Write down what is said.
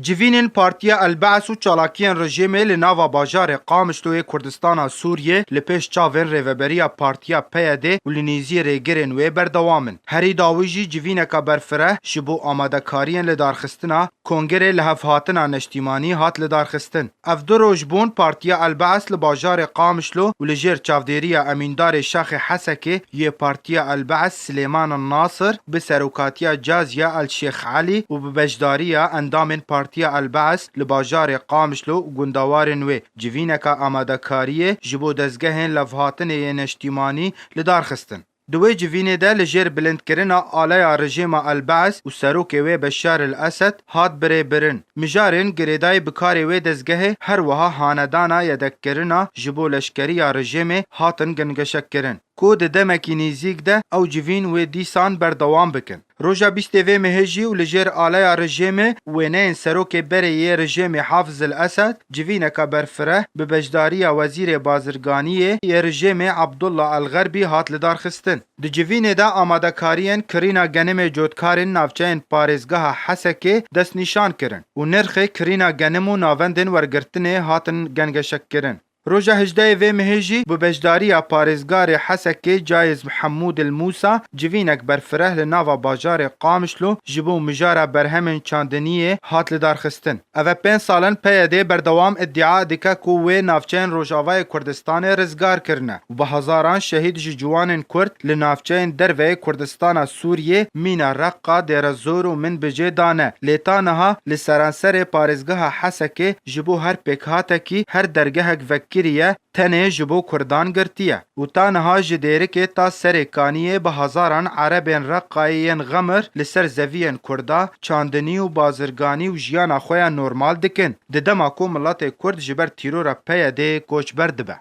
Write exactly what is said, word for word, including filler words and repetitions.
Civînên Partiya El-Be's û çalakiyên rejîmê li nava bajarê Qamişlo yê Kurdistana Sûriyê li pêş çavên rêveberiya Partiya P Y D û li nêzî rêgirên wê berdewam in. Herî dawî jî civîneka berfireh ji bo amadekariyên lidarxistina kongerê lihevhatina neştîmanî hat lidarxistin. Ev du roj bûn Partiya El-Be's li bajarê Qamişlo û li jêr çavdêriya emîndarê Şaxê Hesekê yê Partiya El-Be's Silêman Nasir bi serokatiya Caziya El Şêx Elî û bi beşdariya endamên Partiya El-Be's li bajarê Qamişlo û gundawarên wê civîneka amadekariyê ji bo dezgehên levhatinê yê neştîmanî lidarxistin. Di wê civînê de li jêr bilindkirina aleya rejêma El-Be's û serokê wê Beşar El-Esed hat birêbirin. Mijarên girêdayî bi karê wê dezgehê her wiha hanedana yedekkirina ji bo leşkeriya rejêmê hatin gengeşekkirin, ku di demekî nêzîk de ew civîn wê dîsan berdewam bikin. Roja bîstê vê mehê jî û li jêr aleya rejêmê wêneyên serokê berê yê rejêmê Hafiz El-Esed, civîneka berfireh bi beşdariya wezîrê bazirganiyê yê rejêmê Abdullah El-Xerbî hat lidarxistin. Di civînê de amadekariyên kirîna genimê cotkarên navçeyên parêzgeha Hesekê destnîşan kirin û nirxê kirîna genim û navendên wergirtinê hatin gengeşekkirin. Roja hejdehê vê mehê jî bi beşdariya parêzgarê Hesekê Cayez Hemûd El Mûsa civînek berfireh li nava bajarê Qamişlo ji bo mijara berhemên çandiniyê hat lidarxistin. Ev e pênc sal in P Y D berdewam îdia dike ku wê navçeyên Rojavayê Kurdistanê rizgar kirine û bi hezaran şehîd ji ciwanên Kurd li navçeyên derveyê Kurdistana Sûriyê, mîna Reqqa, Dêrezor û Minbicê dane. Lê ta niha li seranserê parêzgeha Hesekê ji bo her pêkhatekî, her dergehek vekirî ye, tenê ji bo Kurdan girtiye û ta niha ji Dêrikê ta Serê Kaniyê bi hezaran Erebên Reqqayê yên Xemir li ser zeviyên Kurda çandinî û bazirganî û jiyana xwe ya normal dikin, di dema ku miletê Kurd ji ber tîrora P Y D'ê koçber dibe.